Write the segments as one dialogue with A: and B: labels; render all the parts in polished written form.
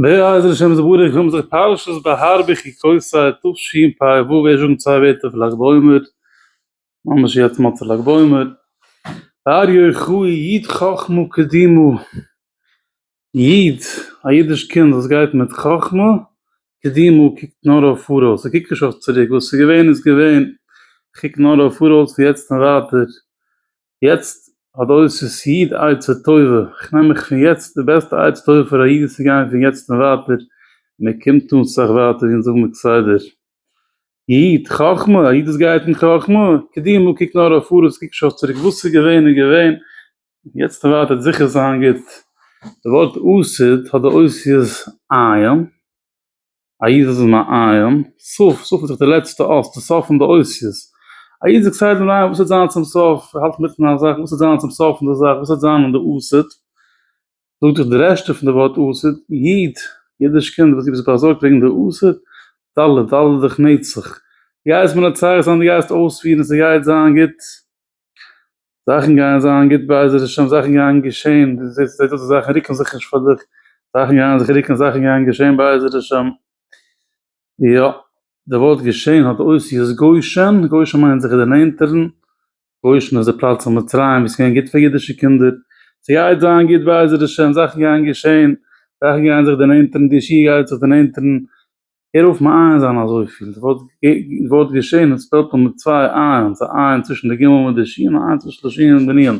A: בעזר השם יתברך וויל מען זיך פרשת בהר בחוקותי תשפ ו ערשט זאגן צוויי ווערטער פון לג בעומר, ממש יעצט מוצאי לג בעומר, בר יוחאי איד חכמה קדימה, איד, א אידיש קינד וואס גייט מיט חכמה, קדימה קוקט נאר אויף פאראויס, ער קוקט נישט אויף צוריק, וואס איז געווען איז געווען, איך קוק נאר אויף פאראויס פון יעצט און ווייטער, יעצט האט אויס איד עצה טובה, איך נעם מיך פון יעצט, די בעסטע עצה טובה פאר א איד איז צו גיין פון יעצט און ווייטער, מען קומט אן סאך ווייטער ווי אונז זאגן מיר כסדר. איד, חכמה, א איד וואס גייט אין חכמה, קדימה קוק נאר אויף פאראויס קוק נישט אויף צוריק, וואס איז געווען איז געווען, יעצט און ווייטער וועט זיכער זיין גוט. די ווארט עתיד האט די אותיות עיין. א איד איז מעיין, סוף, סוף איז דאך די לעצטע אות, די סוף פון די אותיות. א איד איז כסדר מעיין וואס וועט זיין צום סוף, ער האלט מיטן א זאך, וואס וועט זיין צום סוף פון די זאך, וואס וועט זיין אין די עתיד. זאגט דאך די רעשטע פון די ווארט עתיד, איד, אידיש קינד וואס דו ביסט באזארגט וועגן די עתיד, ד', ד' איז דאך נצח. דו גייסט מנצח זיין, דו גייסט אויספירן, ס'גייט זיין גוט. זאכן גייען זיין גוט בעזר השם, זאכן גייען געשען, דו זעסט זעט אויס די זאכן רוקן זיך נישט פאר דיך, זאכן גייען זיך רוקן, זאכן גייען געשען בעזר השם. יא, די ווארט געשען האט אותיות גושן, גושן מיינט זיך דערנענטערן, גושן איז די פלאץ אין מצרים ווי עס איז געווען גוט פאר אידישע קינדער, ס'גייט זיין גוט בעזר השם, זאכן גייען געשען, זאכן גייען זיך דערנענטערן, די ישועה גייט זיך דערנענטערן, הער אויף מעיין זיין אזויפיל, די ווארט געשען איז spell ט מען מיט צוויי עין'ס, א עין צווישן די גימל מיט די שין, א עין צווישן די שין און די נון.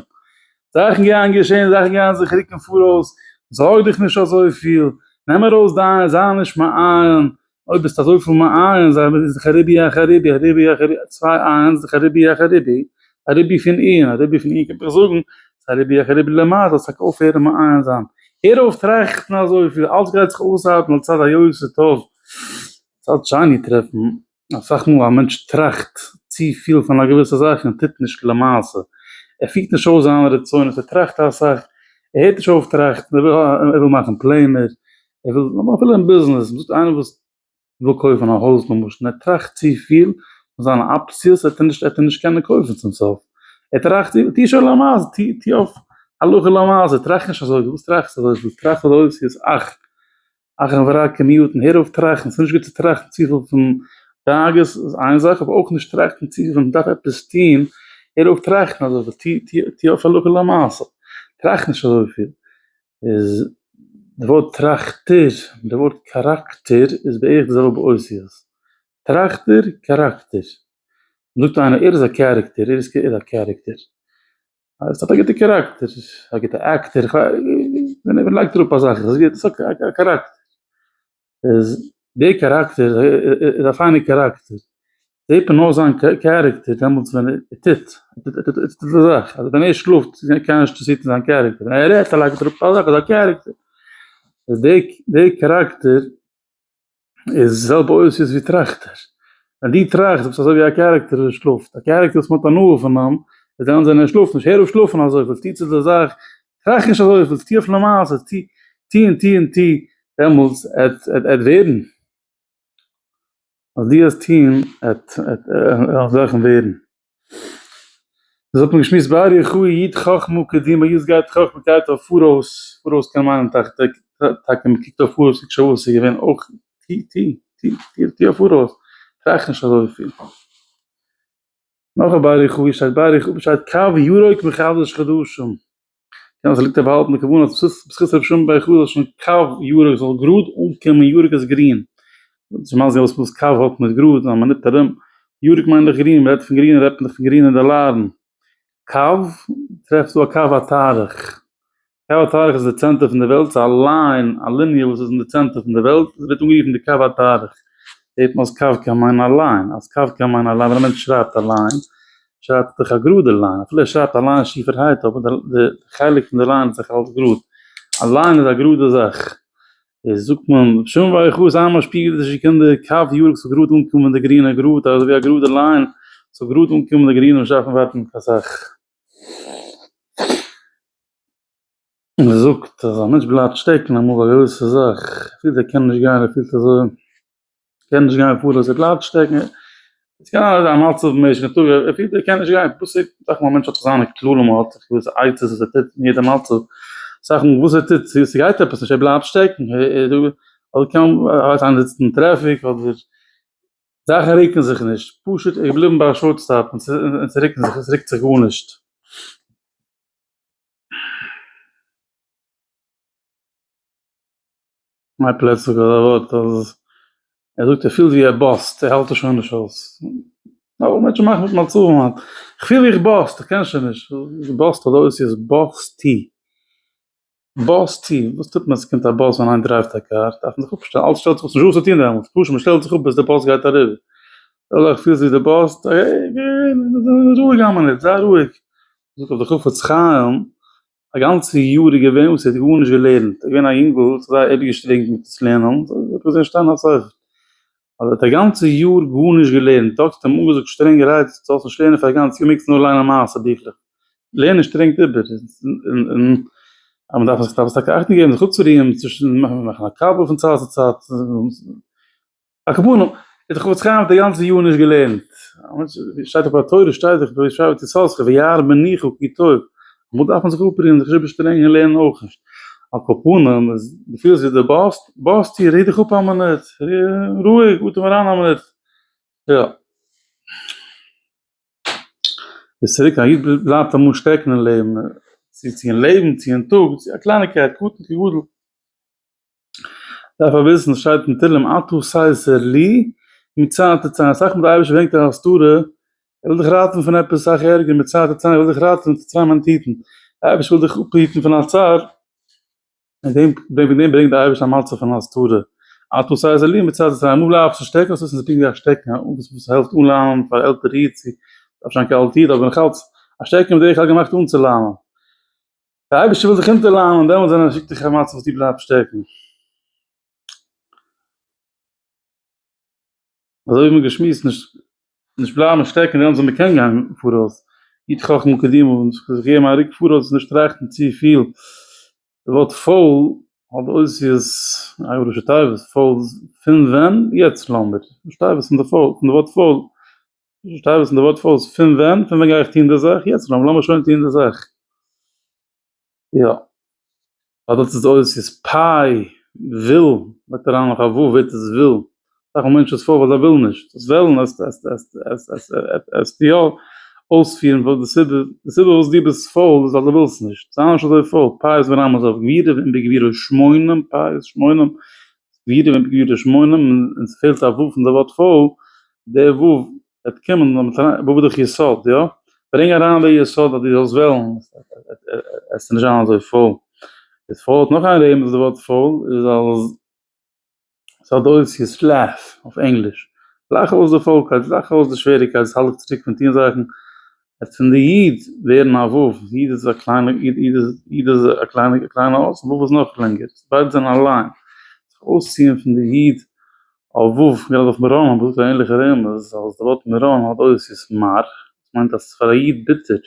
A: זאכן גייען געשען, זאכן גייען זיך רוקן פאראויס, זארג דיך נישט אזויפיל, נעם ארויס די עין, זיי נישט מעיין, אויב ביסטו אזויפיל מעיין, זיי איז דאך א ריבוי אחר ריבוי, א ריבוי אחר ריבוי, צוויי עין'ס איז דאך א ריבוי אחר ריבוי, א ריבוי פון עיון, א ריבוי פון עיון קען איך זאגן, ס'איז א ריבוי אחר ריבוי למעלה, זאלסט טאקע אויפהערן מעיין זיין. הער אויף טראכטן אזויפיל, אלץ גייט זיך אויסארבעטן על צד היותר טוב. צד שני טרעפן אסאך מאל א מענטש טראכט צופיל פון א געוויסע זאך און טוט נישט למעשה. ער פירט נישט אויס זיינע רצונות, ער טראכט אסאך, ער הערט נישט אויף טראכטן, ער וויל מאכן פלענער, ער וויל, אפילו אין ביזנעס, מ'זאגט איינער וואס וויל קויפן א הויז למשל און ער טראכט צופיל פון זיינע אפציעס וועט ער נישט וועט ער נישט קענען קויפן צום סוף, ער טראכט צו, טו שוין למעשה, טו טו אויף הלכה למעשה, טראכט נישט אזוי, וואס טראכסטו אזויפיל, טראכט אזוי אויס אך אך ורק כמיעוטן, הער אויף טראכטן, ס'איז נישט גוט צו טראכטן צופיל פון דאגות איז איין זאך, אבער אויך נישט טראכטן צופיל ווען מ'דארף עפעס טון, הער אויף טראכטן אזויפיל, טו טו טו אויף הלכה למעשה, טראכט נישט אזויפיל. איז די ווארט טראכטער און די ווארט כאראקטער איז בערך די זעלבע אותיות. טראכטער, כאראקטער. זאגט איינער ער איז א character, ער איז א character. ער האט א גוטע כאראקטער, א גוטע actor, ווען ער לייגט אראפ א זאך איז עס גוט, א כאראקטער. איז די כאראקטער איז א פיינע כאראקטער, זעט מען נאר זיין character דעמאלטס ווען ער טוט, ער טוט די זאך, אז ווען ער שלאפט איז קיינער נישט אינטערעסירט אין זיין character, ווען ער רעדט ער לייגט אראפ א זאך איז א character, איז די כאראקטער איז די זעלבע אותיות ווי טראכטער, ווען דו טראכסט ביסטו אזוי ווי א character וואס שלאפט, א character וואס מען האט הנאה פון אים, איז דעמאלטס ווען ער שלאפט נישט, הער אויף שלאפן אזויפיל, טו צו די זאך, טראכט נישט אזויפיל, טו אויף למעשה, טו, טו און טו און טו, דעמאלטס עט עט ווערן, אז דו וועסט טון עט עט זאכן ווערן. דאס האט מען געשמועסט באר יחוי איד חכמה קדימה יז גייט חכמה גייט אויף פאראויס, פאראויס קען מיינען טאקע מען קוקט אויף פאראויס קוק שוין וואס איז געווען אויך, טו טו טו טו טו אויף פאראויס, טראכט נישט אזויפיל. נאך א באר יחוי שטייט באר יחוי שטייט קו ירוק מחדש חדשים. קען זיין ס'ליגט א באהאלטענע כוונה אז בזכות רבי שמעון בר יוחאי זאל שוין קו ירוק זאל גראד אנקומען ירוק איז גרין. צו מסביר זיין וואס קו האט מיט גראד א מינוט ארום. ירוק מיינט דאך גרין, מ'רעדט פון גרין רעדט מען דאך פון גרינע דאלארן. קו, טרעפסט דא א קו התאריך. קו התאריך איז די צענטער פון די וועלט, ס'איז א line, א ליניע וואס איז אין די צענטער פון די וועלט, עס ווערט אנגערופן די קו התאריך. זעט מען אז קו קען מיינען א line, אז קו קען מיינען א line, ווען א מענטש שרייבט א line, שרייבט ער דאך א גראדע line, אפילו ער שרייבט א line שיפערהייט, אבער די חלק פון די line איז דאך אלץ גראד. א line איז א גראדע זאך. איז זאגט מען, רבי שמעון בר יוחאי זיי משפיע אידישע קינדער, קו ירוק זאל גראד אנקומען די גרינע גראד, אזוי ווי א גראדע line זאל גראד אנקומען די גרינע, נישט דארפן ווארטן קיין סאך. מען זאגט אז א מענטש בלייבט שטעקן אמאל ביי א געוויסע זאך, ער פילט ער קען נישט גיין, ער פילט אזוי, ער קען נישט גיין פאראויס, ער בלייבט שטעקן, עס קען זיין אזא מצב במשך די טאג, ער פילט ער קען נישט גיין, פשוט, אסאך מאל א מענטש האט זיך זיינע כללים, ער האט זיך געוויסע עצות וואס ער טוט אין יעדע מצב, אסאך מאל וואס ער טוט, ס'גייט עפעס נישט, ער בלייבט שטעקן, ער. אדער קען מען איינער זיצט אין traffic אדער זאכן ריקן זיך נישט, פשוט ער איז געבליבן ביי א short stop און ס'ריקן זיך, עס ריקט זיך גארנישט. מיין פלעצליך אזא ווארט אז ער זאגט ער פילט ווי ער bust, ער האלט עס שוין נישט אויס. נאר מענטשן מאכן מיט מצבים היינט. איך פיל ווי איך bust, איך קען שוין נישט. bust האט די אותיות באסטי. באסטי. וואס טוט מען אז ס'קומט א באס ווען איינער drive ט א קאר? דארף מען זיך אפשטעלן. אלץ שטעלט זיך אפ, ס'נישט דא וואס צו טון דעמאלטס. פשוט מ'שטעלט זיך אפ ביז די באס גייט אריבער. זאל איך פילסט ווי די bust, רואיג א מינוט, זיי רואיג. זאגט אויף די חפץ חיים א גאנצע יאר איז געווען וואס ער האט גארנישט געלערנט, ער איז געווען א יונגל האט זיך זייער איבערגעשטרענגט מיט דאס לערנען, האט געזען שטיין א ספר, אז ער האט א גאנצע יאר גארנישט געלערנט, דאקטער האט אים אנגעזאגט שטרענגערהייט זאלסט נישט לערנען פאר א גאנץ יאר מעגסט נאר ליינען מעשה ביכלעך, לערנען שטרענגט איבער, און אז מען דארף זיך דארף עס טאקע אכטונג געבן זיך אפצורוען צווישן מאכן א קאווע פון צייט צו צייט. על כל פנים, איז דער חפץ חיים האט די גאנצע יאר נישט געלערנט. שטייט דאך ביי תורה שטייט דאך ביי שבט יששכר וירא מנוחה כי טוב. אמאל דארף מען זיך אפרוען זיך נישט איבערשטרענגען און לערנען אויך נישט. על כל פנים איז דו פילסט ווי דו bust, bust ו, רו דיך אפ א מינוט, רואיג, אטעם אריין א מינוט. יא. איז צוריק א איד בלייבט אמאל שטעקן אין לעבן, צו צו אין לעבן צו אין טאג, צו א קלייניקייט, קטן כגדול. דארף ער וויסן, עס שטייט אין תהלים אתה סתר לי מצער תצא, אסאך מאל די אייבערשטער ברענגט א הסתרה, ער וויל דיך ראטעווען פון עפעס אסאך ערגער, מצער תצא, ער וויל דיך ראטעווען תצא מיינט היטן, די אייבערשטער וויל דיך אפהיטן פון א צער, און דעם וועגן דעם ברענגט די אייבערשטער א מצב פון הסתרה, אתה סתר לי מצער תצא, אמאל בלייבסטו שטעקן, זאלסט וויסן עס איז פונקט ווי א שטעקן וואס העלפט אנליינען פאר עלטערע איד, צו דארף שוין קיין אלטע איד, אבער נאכאלץ א שטעקן איז בדרך כלל געמאכט אנצוליינען. דער אייבערשטער וויל דיך אונטערליינען, דעמאלטס ווען ער שיקט דיך א מצב וואס דו בלייבסט שטעקן. אזוי ווי מ'האט געשמועסט, נישט נישט בלייבן שטעקן דעמאלטס ווען מ'קען גיין פאראויס, יוד חכמה קדימה, און זיך געבן א רוק פאראויס, נישט טראכטן צופיל. די ווארט פויל האט די אותיות, אגב ראשי תיבות, פויל פון ווען? יעצט לאמיר, ראשי תיבות פון די פויל, פון די ווארט פויל. שטייט וואס אין די ווארט פאלס פון ווען? פון ווען גיי איך טון די זאך? יעצט לאמיר לאמיר שוין טון די זאך. יא. ווייל דאס איז אויס איז פיי וויל לייגט אריין נאך א ו' ווערט עס וויל. אסאך מאל מענטשן איז פויל ווייל זיי ווילן נישט. דאס וועלן עס עס עס עס עס עס יא אויספירן ווייל די סיבה די סיבה וואס דו ביסט פויל איז ווייל דו ווילסט נישט. זיי נישט אזוי פויל. פיי איז מרמז אויף גבורה ואם בגבורה שמונים פיי איז שמונים. גבורה ואם בגבורה שמונים און ס'פעלט א ו' פון די ווארט פויל די ו' וועט קומען ו' איז דאך יסוד, יא? ברענג אריין די יסוד אז דו זאלסט וועלן, עס נישט זיין אזוי פויל. איז פויל האט נאך איין רמז די ווארט פויל איז אז ס'האט די אותיות laugh אויף ענגליש. לאך אויס די פוילקייט, לאך אויס די שוועריקייט, עס האלט דיך צוריק פון טון זאכן. וועט פון די יוד ווערן א ו', יוד איז א קליינע, יוד איז א קליינע קליינע אות, ו' איז נאך לענגער, ביידע זענען אליין. זיך אויסציען פון די יוד אויף ו', גראדע אויף מירון האט געזאגט א ענליכע רמז, אז די ווארט מירון האט אותיות מר, דאס מיינט אז ס'איז פאר א איד ביטער,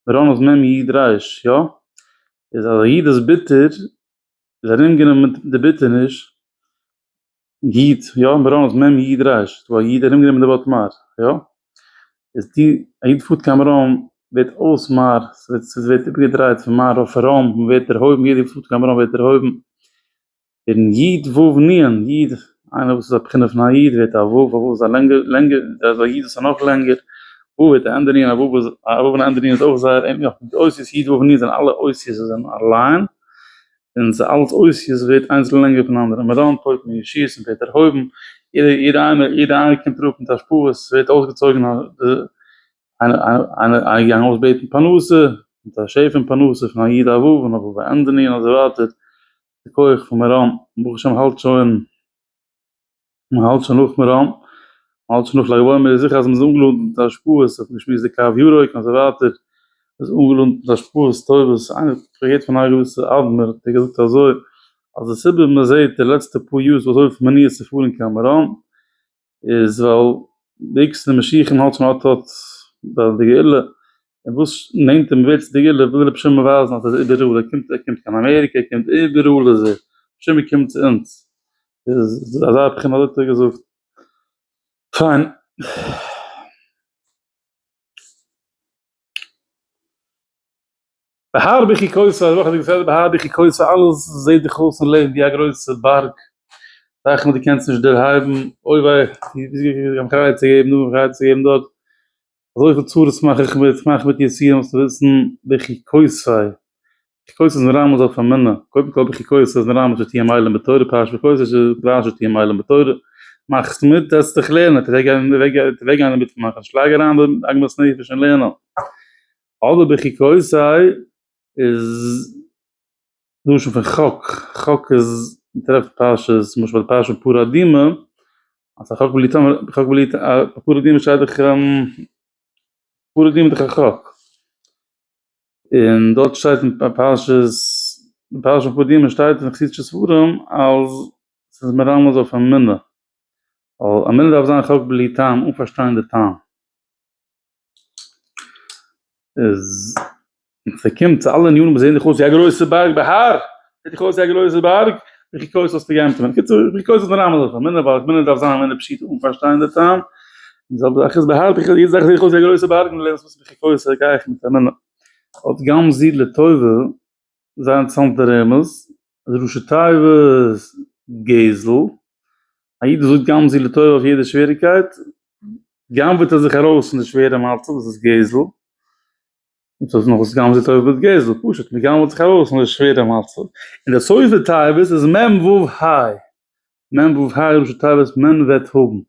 A: מירון איז מ' י' ר', יא? איז אז א איד איז ביטער, איז ארומגענומען מיט די ביטערניש, איד, יא, מירון איז מ' י' ר', ס'דא א איד ארומגענומען די ווארט מר, יא? איז די, א איד פארט קיין מירון ווערט אויס מר, ס'ווערט איבערגעדרייט פון מר אויף רום, מ'ווערט דערהויבן, יעדער וואס פארט קיין מירון ווערט דערהויבן. און י' ו' נ', י', איינער וואס איז א בחינה פון א י' ווערט א ו', א ו' איז א לענגער, לענגער, איז א י' וואס איז נאך לענגער, ו' ווערט א ענדע נ', א ו' איז, א ו' און א ענדע נ' איז אויך זייער ענג, יא, די אותיות י' ו' נ' זענען אלע אותיות וואס זענען אליין, און ס'איז אלעס אותיות ווערט איינס לענגער פון אנדערע, מירון פועל'ט מיט ישועות און ווערט דערהויבן, יעדער יעדער איינער יעדער איינער קומט אראפ מיט השפעות, ס'ווערט אויסגעצויגן א די איינער איינער איינער געגאנגען אויסבעטן פרנסה, מיט א שפע אין פרנסה פון א י' א ו' און א ו' א ענדע נ' און אזוי ווייטער. די כח פון מירון, ברוך השם האלט שוין, מען האלט שוין נאך מירון, מען האלט שוין נאך לג בעומר, איז זיכער אז מען איז אנגעלאדנט מיט השפעות, האט מען געשמועסט די קו ירוק און אזוי ווייטער, מען איז אנגעלאדנט מיט השפעות טובות, איינער האט געהערט פון א געוויסע אדמו"ר האט ער געזאגט אזוי, אז די סיבה מען זעט די לעצטע פאר יאר איז אזויפיל מניעות צו פארן קיין מירון, איז ווייל בעיקר די משיחים האלט שוין אט אט ביי די גאולה, און וואס נענטער מען ווערט צו די גאולה וויל רבי שמעון ווייזן אז ער איז איבעראל, ער קומט ער קומט קיין אמעריקע, ער קומט איבעראל איז ער, רבי שמעון קומט צו אונז, איז אזא בחינה אזוי האט ער געזאגט. פיין. בהר בחוקותי, די וואכעדיגע סדרה בהר בחוקותי, אלעס זעט דיך אויס אין לעבן ווי א גרויסע בארג. זאכן וואס דו קענסט נישט דערהייבן, אוי וויי, איך האב מיך א עצה געגעבן דא, מיך א עצה געגעבן דארט, אזויפיל צרות מאך איך מיט, איך מאך מיט יסורים, זאלסטו וויסן, בחוקותי, בחוקותי איז מרמז אויף אמונה, קודם כל בחוקותי איז מרמז שתהיה מלא בתורה, פרשת בחוקותי איז רשי שתהיה מלא בתורה, מאכסט מיט, זעץ דיך לערנען, אוועק גיין דערמיט מאכן, שלאג אריין די עגמת נפש אין לערנען, אדער בחוקותי איז לשון פון חק, חק איז מ'טרעפט פרשת, למשל ביי די פרשה פון פרה אדומה, אז א חק בלי טעם, חק בלי טעם, פרה אדומה שטייט דאך, פרה אדומה איז דאך א חק, און דארט שטייט אין פרשת, אין פרשת פרה אדומה שטייט אין חסידישע ספרים אז ס'איז מרמז אויף אמונה, ווייל אמונה דארף זיין חק בלי טעם אן פארשטיין די טעם. איז ס'קומט צו אלע ענינים וואס זעהן דיך אויס ווי א גרויסע בארג בהר, זעט דיך אויס ווי א גרויסע בארג, בחוקותי זאלסטו גיין מיט אמונה, קיצור בחוקותי איז מרמז אויף אמונה, ווייל אמונה דארף זיין אמונה פשוטה אן פארשטיין די טעם, די זעלבע זאך איז בהר, יעדע זאך זעט דיך אויס ווי א גרויסע בארג און דו לערנסט וואס בחוקותי גיי איך מיט אמונה, האט גם זו לטובה זייער אינטערעסאנט די רמז, אז ראשי תיבות גזל, א איד וואס זאגט גם זו לטובה אויף יעדע שוועריקייט, גנב'עט ער זיך ארויס פון די שווערע מצב, דאס איז גזל, און ס'איז נאך וואס גם זו לטובה מיט גזל, פשוט מען גנב'עט זיך ארויס פון די שווערע מצב, און די סופי תיבות איז מ ו ה, מ ו ה ראשי תיבות מען וועט האבן.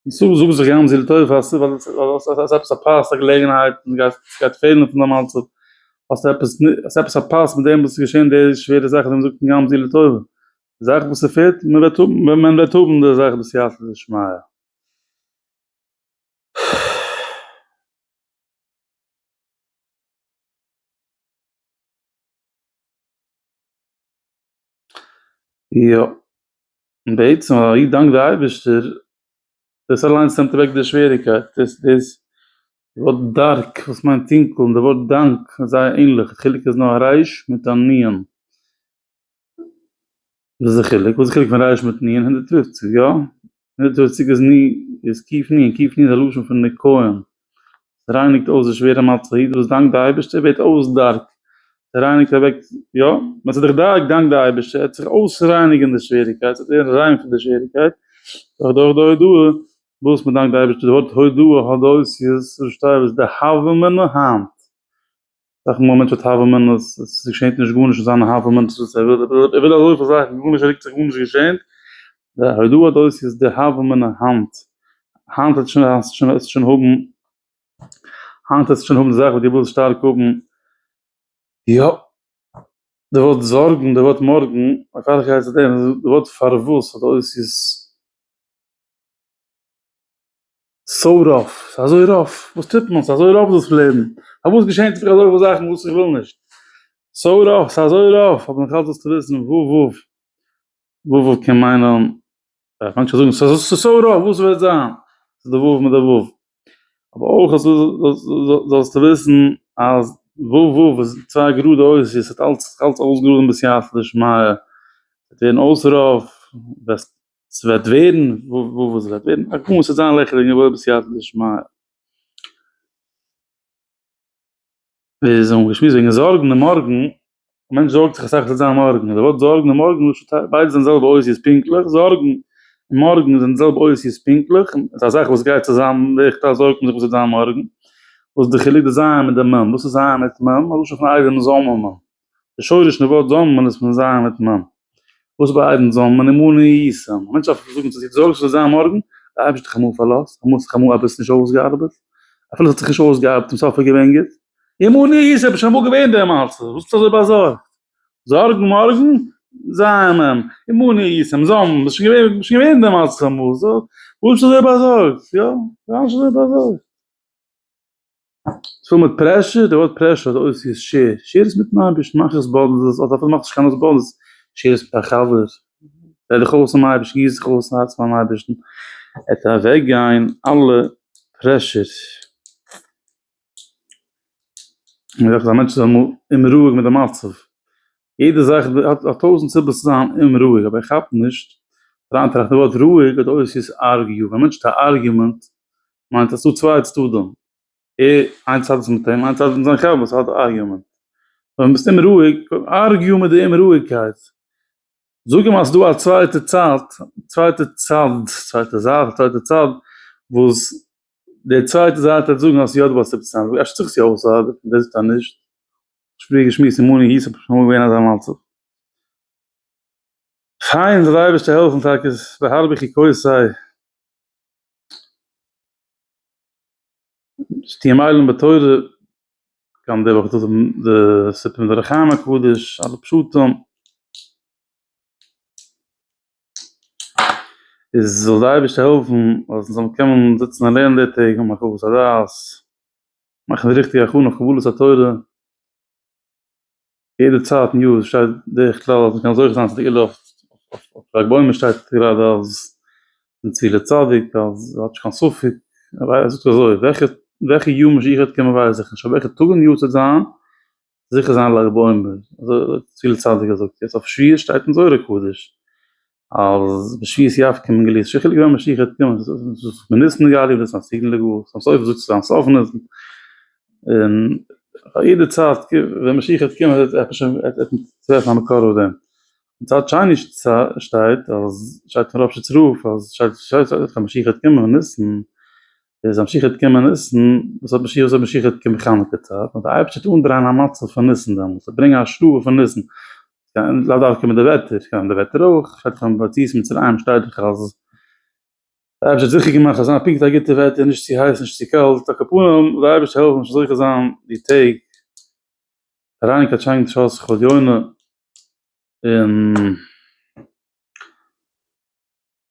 A: און זאג זיך גם זו לטובה פאר ווייל עס איז עפעס א פאס א געלעגנהייט און גייט פעלן פון די מצב, האסט עפעס האסט עפעס א פאס מיט דעם וואס איז געשען די שווערע זאך דעם זאגט מען גם זו לטובה, די זאך וואס ס'פעלט מען וועט האבן מען וועט האבן די זאך בסייעתא דשמיא. יא, און בעצם א איד דאנקט די אייבערשטער דאס אליינס נעמט אוועק די שוועריקייט, דאס דאס ווארט dark וואס מיינט טונקל און די ווארט דאנק איז זייער ענליך, די חילוק איז נאר א רייש מיט א נון. וואס איז די חילוק? וואס איז די חילוק פון רייש מיט נון? 150, יא? 150 איז ני איז קוף נון, קוף נון איז א לשון פון ניקיון, ס'רייניגט אויס די שווערע מצב, א איד וואס דאנקט די אייבערשטער ווערט אויס dark, ס'רייניגט אוועק, יא, ווען ס'איז דיך dark דאנק די אייבערשטער, ער וועט זיך אויסרייניגען די שוועריקייט, ס'וועט ווערן ריין פון די שוועריקייט, דורך דורך די הודאה, וואס מ'דאנקט די אייבערשטער, די ווארט הודאה האט די אותיות ראשי תיבות די הוה אמינא היינט, אסאך מאל א מענטש האט הוה אמינא'ס, עס געשענט נישט גארנישט אין זיינע הוה אמינא'ס וואס ער וויל, ער וויל אזויפיל זאכן, גארנישט רוקט זיך, גארנישט געשענט, די הודאה האט די אותיות די הוה אמינא היינט, היינט וועט שוין וועסטו שוין האבן, היינט וועסטו שוין האבן די זאך וואס דו ווילסט שטארק האבן. יא, די ווארט זארגן, די ווארט מארגן, בעפאר איך גיי צו דעם, די ווארט פארוואס האט אותיות so rough, ס'איז אזוי rough, וואס טוט מען, ס'איז אזוי rough דאס לעבן, פארוואס געשענט זיך אזויפיל זאכן וואס איך וויל נישט, so rough, ס'איז אזוי rough, אבער נאכאלץ זאלסטו וויסן וואו וואו וואו וואו קען מיינען, מענטשן זאגן ס'איז so rough, וואס וועט זיין, ס'איז די וואו מיט די וואו, אבער אויך זאלסטו וויסן אז וואו וואו איז צוויי גראדע אותיות, ס'וועט אלץ אלץ אויסגראדן בסייעתא דשמיא, ס'וועט ווערן אויס rough, וועסט ס'וועט ווערן וואו וואו ס'וועט ווערן, א גאון ס'וועט זיין לעכעריג און וואויל בסייעתא דשמיא. מיר האבן געשמועסט וועגן זארגן און מארגן, א מענטש זארגט זיך אסאך וואס וועט זיין מארגן, די ווארט זארגן און מארגן ביידע זענען זעלבע אותיות פונקטליך, זארגן און מארגן זענען די זעלבע אותיות פונקטליך, עס איז א זאך וואס גייט צוזאמען, בדרך כלל זארגט מען זיך וואס וועט זיין מארגן, וואס איז די חילוק די ז' מיט די מ', וואס איז ז' מיט מ'? א לשון פון עדים זוממין, די שורש פון די ווארט זוממין איז פון ז' מיט מ'. וואס ביי עדים זוממין ומנו הייתם, א מענטש דארף זאגן צו זיך, זארגסט וואס וועט זיין מארגן? די אייבערשטער האט דיך אמאל פארלאזט, אמאל האט זיך אמאל עפעס נישט אויסגעארבעט, אפילו עס האט זיך נישט אויסגעארבעט צום סוף איז געווען גוט, ומנו הייתם, ביסט שוין אמאל געווען דער מצב, וואס ביסטו אזוי באזארגט? זארגן מארגן? זיי מ, ומנו הייתם, זוממין, ביסט שוין געווען, ביסט שוין געווען דער מצב אמאל, so וואס ביסטו אזוי באזארגט? יא, זיי נישט אזוי באזארגט. ס'פול מיט pressure, די ווארט pressure האט אותיות share, share עס מיטן אייבערשטן, מאך התבודדות, אדער אפילו מאך נישט קיין התבודדות, share עס מיט א חבר, רעד דיך אויס צום אייבערשטן, גיס זיך אויס הארץ פארן אייבערשטן, עט אוועק גיין אלע pressure. א מענטש איז אמאל אומרואיג מיט די מצב, יעדע זאך האט טויזנט סיבות צו זיין אומרואיג, אבער איך כאפ נישט, אריינטראכטן די ווארט רואיג האט אותיות argue, ווען א מענטש האט א argument מיינט אז ס'דא צוויי צדדים, ער איין צד איז מיט אים, איין צד איז מיט זיין חבר וואס האט א argument, ווען ביסט אומרואיג, argue מיט די אומרואיגקייט. זאג אים אז ס'דא א צווייטע צייט, צווייטע צד, צווייטע זייט, א צווייטע צד, וואס די צווייטע זייט וועט זאגן אז ס'איז יא דא א סיבה צו זיין, אפשר זיך עס יא אויסארבעטן, ווער זאגט אז נישט? פריער געשמועסט אין מאני היס האט שוין אמאל געווען אזא מצב. פיין זאל די אייבערשטער העלפן טאקע בהרבה חוקותי שתהיה מעלין בתורה, גם די וואך איז דא די סיפור מיט די אור החיים הקדוש, אלע פשטים. איז זאל די אייבערשטער העלפן אז מ'זאל קענען זיצן און לערנען די טעג האבן הרחבת הדעת, מאכן די ריכטיגע הכנה אויף קבלת התורה, יעדע צייט אין יאר שטייט בדרך כלל אז מ'קען זוכה זיין צו די גאולה אויף לג בעומר שטייט גראדע אז אין צבי לצדיק אז האט נישט קיין ספק, ער זאגט אזוי וועלכע וועלכע יאר משיח וועט קומען ווייס איך נישט אבער וועלכע טאג אין יאר ס'וועט זיין זיכער זיין לג בעומר, אזוי האט צבי לצדיק געזאגט, יעצט אויף שבועות שטייט אין זוהר הקדוש אז בשביעית יפקא מן גלות שכלי געווען משיח וועט קומען בניסן נגאלו ובניסן עתידין לגאול, סוף סוף זאגט זיין סוף ניסן, און פאר יעדע צייט ווען משיח וועט קומען וועט עפעס שוין וועט מען טרעפן א מקור אויף דעם. מצד שני שטייט אז שטייט פון ראפשיצער רב אז שטייט שטייט אז משיח וועט קומען אין ניסן, איז אז משיח וועט קומען אין ניסן, וואס האט משיח וואס האט משיח וועט קומען חנוכה צייט, נאר די אייבערשטער וועט אנדרייען א מצב פון ניסן דעמאלטס, וועט ברענגען א השפעה פון ניסן, לאו דווקא מיט די וועטער, קען די וועטער אויך, שטייט דאך אין ביציאת מצרים שטייט דאך אז די אייבערשטער האט זיכער געמאכט אז זיין פונקט א גוטע וועטער נישט צו הייס נישט צו קאלט, על כל פנים זאל די אייבערשטער העלפן מ'זאל זוכה זיין די טעג אריין קיין טשאנג שעות כבוד יונה און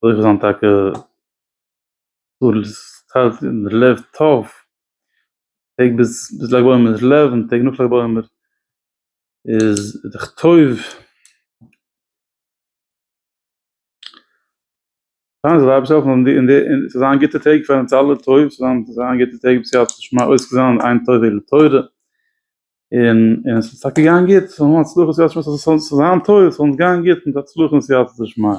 A: זוכה זיין טאקע לב טוב טעג ביז לג בעומר איז לב און טעג נאך לג בעומר איז דאך טוב. פיין זאל די אייבערשטער העלפן און די און די און ס'זאל זיין גוטע טעג פאר אונז אלע טוב ס'זאל זיין ס'זאל זיין גוטע טעג בסייעתא דשמיא עוסק זיין אין טוב אלא תורה און און ס'זאל טאקע גיין גוט ס'זאל האבן הצלחה בסייעתא דשמיא ס'זאל זיין טוב ס'זאל אונז גיין גוט מיט הצלחה און סייעתא דשמיא.